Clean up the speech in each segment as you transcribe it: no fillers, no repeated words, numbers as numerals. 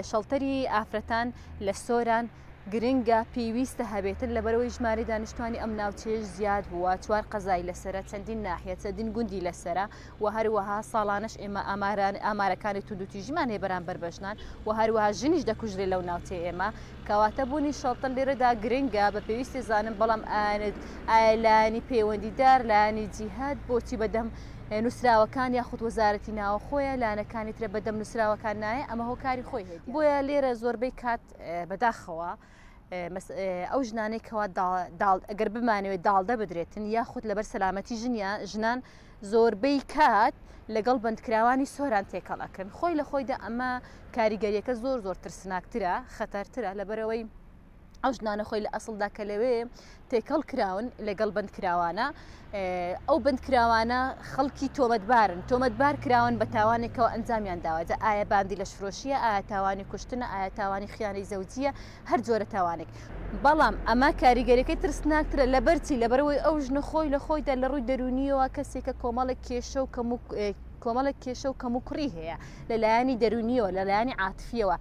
شەڵتەری ئافرەتان لە سۆران گرنگە پێویستە هەبێتن لەبەرئەوەی ژمارەی دانیشتوانی ئەم ناوچەیەش زیاد بووە چوار قەزای لەسەرە چەندین ناحیە چەندین گوندی لەسەرە و هەروەها ساڵانەش ئێمە ئاماران ئامارەکانی توندوتیژیمان هەیە بەرامبەر بە ژنان و هەروەها ژنیش دەکوژرێت لەو ناوچەی ئێمە کەواتە بوونی شەڵتەر لێرەدا گرنگە بە پێویستی زانم بەڵام ئایا لایەنی پەیوەندیدار لایەنی جیهاد بۆچی بەدەم نووسراوەکان یاخود وەزارەتی ناوەخۆیە لایەنەکانی ترە بەدەم نووسراوەکان نایە ئەمە هۆکاری خۆی هەیە بۆیە لێرە زۆربەی کات بەداخەوە ئەو ژنانەی کەوا ئەگەر بمانەوێت داڵدە بدرێتن یاخود لەبەر سەلامەتی ژنیان ژنان زۆربەی کات لەگەڵ بەندکراوانی سۆران تێکەڵ ئەکەن خۆی لە خۆیدا ئەمە کاریگەریەکە زۆر زۆر ترسناکترە خەتەرترە لەبەرەوەی ئەو ژنانە خۆی لە ئەسڵدا کە لەوێ تێکەڵ کراون لەگەڵ بەندکراوانە ئەو بەندکراوانە خەڵکی تۆمەتبارن تۆمەتبار کراون بە تاوانێکەوە ئەنجامیان داوە جا ئایا باندی لەشفرۆشیە ئایا تاوانی کوشتنە ئایا تاوانی خیانەی زەوجیە هەر جۆرە تاوانێک بەڵام ئەمە کاریگەریەکەی ترسناکترە لەبەرچی لەبەرەوەی ئەو ژنە خۆی لە خۆیدا لە ڕووی دەرونیەوە کەسێکە کۆمەڵێک کێشە و کەم و کۆمەڵێک کێشە و کەم و کوڕی هەیە لە لایەنی دەرونیەوە لە لایەنی عاتفیەوە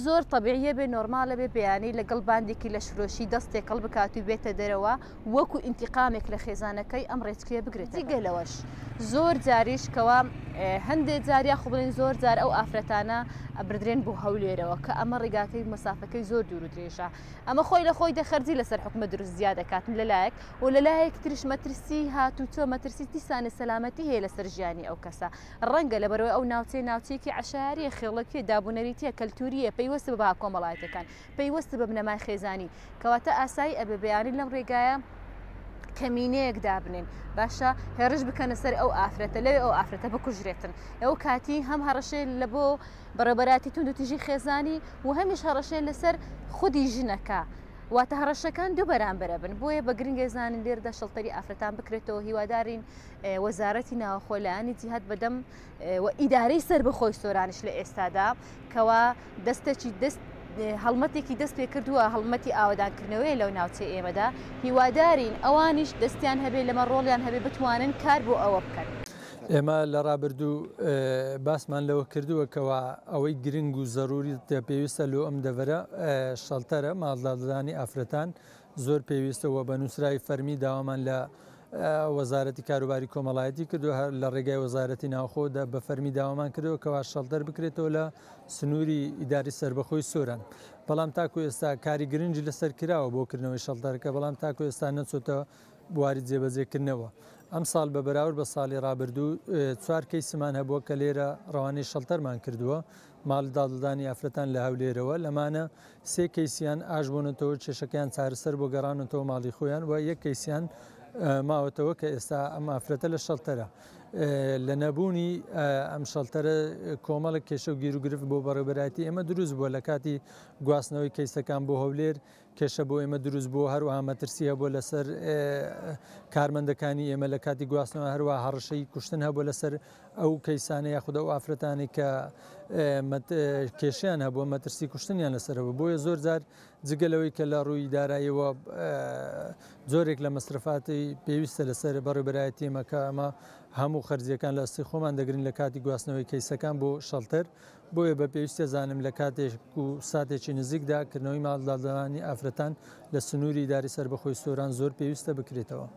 زۆر تەبیعیە بێ نۆرمالە بێ بەیانی لەگەڵ باندێکی لەشفرۆشی دەست تێکەڵ بکات و بێتە دەرەوە وەکو ئینتیقامێک لە خێزانەکەی ئەم ڕێچکەیە بگرێتە جگە لەوەش زۆر جاریش کەوا هەندێ جار یاخۆ بڵێن زۆر جار ئەو ئافرەتانە ئەبردرێن بۆ هەولێرەوە کە ئەمە ڕێگاکەی مەسافەکەی زۆر دوور و درێژە ئەمە خۆی لە خۆی دەخەرجی لەسەر حکومە دروست زیاد دەکات لەلایەک و لەلایەک تریش مەترسی هاتوچۆ مەترسی دیسانە سەلامەتی هەیە لەسەر ژیانی ئەو کەسە ڕەنگە لەبەرئەوەی ئەو ناوچەیە ناوچەیەکی عەشایەرییە، خێڵەکییە، دابونەریتییە، کەلتوورییە، پەیوەستە بە بەها کۆمەڵایەتییەکان، پەیوەستە بە بنەمای خێزانی، کەواتە ئاسایی ئەبێ بەیانی لەم ڕێگایە کەمینەیەک دابنێن، باشە هێڕش بکەنە سەر ئەو ئافرەتە، لەوێ ئەو ئافرەتە بکوژرێتن، ئەو کاتی هەم هەڕەشەیە لە بۆ بەڕێوەبەرایەتی توندوتیژی خێزانی و هەمیش هەڕەشەیە لەسەر خودی ژنەکە. واتە هەڕەشەکان دوو بەرامبەرە بن، بۆیە بە گرنگە زانین لێرەدا شەڵتەری ئافرەتان بکرێتەوە، هیوادارین وەزارەتی ناوەخۆ لایەنی جیهاد بەدەم و ئیدارەی سەربەخۆی سۆرانیش لە ئێستادا کەوا دەستێکی دەست هەڵمەتێکی دەست پێ کردووە هەڵمەتی ئاوەدانکردنەوەی لەو ناوچەی ئێمەدا هیوادارین ئەوانیش دەستیان هەبێ لەمە ڕۆڵیان هەبێ بتوانن کار بۆ ئەوە بکەن. ئێمە لە ڕابردوو باسمان لەوە کردووە کەوا ئەوەی گرنگ و زەروری پێویستە لۆ ئەم دەڤەرە شەڵتەرە ماڵدادانی ئافرەتان زۆر پێویستە و بە نووسراوی فەرمی داوامان لە وەزارەتی کاروباری کۆمەڵایەتی کردووە، هەر لە ڕێگای وەزارەتی ناوخۆدا بە فەرمی داوامان کردووە کەوا شەڵتەر بکرێتەوە لە سنووری ئیداری سەربەخۆی سۆران. بەڵام تاکو ئێستا کاری گرنگی لەسەر کراوە بۆ کردنەوەی شەڵتەرەکە، بەڵام تاکو ئێستا نەچۆتە بواری جێبەجێکردنەوە. ئەمساڵ بە بەراورد بە ساڵی ڕابردوو چوار کەیسمان هەبووە کە لێرە ڕەوانەی شەڵتەرمان کردووە، ماڵی داڵدەدانی ئافرەتان لە هەولێرەوە، لەمانە سێ کەیسیان ئاش بوونەتەوە کێشەکەیان چارەسەر بۆ گەڕانەتەوە ماڵی خۆیان و یەک کەیسیان ماوەتەوە کە ئێستا ئەم ئافرەتە لە شەڵتەرە. لە نەبوونی ئەم شەڵتەرە کۆمەڵێک کێشە و گیروگرفت بۆ بەڕێوەبەرایەتی ئێمە دروست بووە لە کاتی گواستنەوەی کەیسەکان بۆ هەولێر کێشە بۆ ئێمە دروست بووە هەروەها مەترسی هەبووە لەسەر کارمەندەکانی ئێمە لە کاتی گواستنەوە هەروە هەڕەشەی کوشتن هەبووە لەسەر ئەو کەیسانە یاخود ئەو ئافرەتانەی کە کێشیان هەبووە مەترسی کوشتنیان لەسەرەوە بۆیە زۆر جار جگە لەوەی کە لە ڕووی داراییەوە جۆرێک لە مەسرفاتی پێویستە لەسەر بەڕێوەبەرایەتی ئێمە کە ئەمە هەموو خەرجیەکان لە ئەستی خۆمان دەگرین لە کاتی گواستنەوەی کەیسەکان بۆ شەڵتەر بۆیە بە پێویستە زانم لە کاتێک و ساتێکی نزیکدا کردنەوەی ماڵدادانی ئافرەتان لە سنووری ئیداری سەربەخۆی سۆران زۆر پێویستە بکرێتەوە.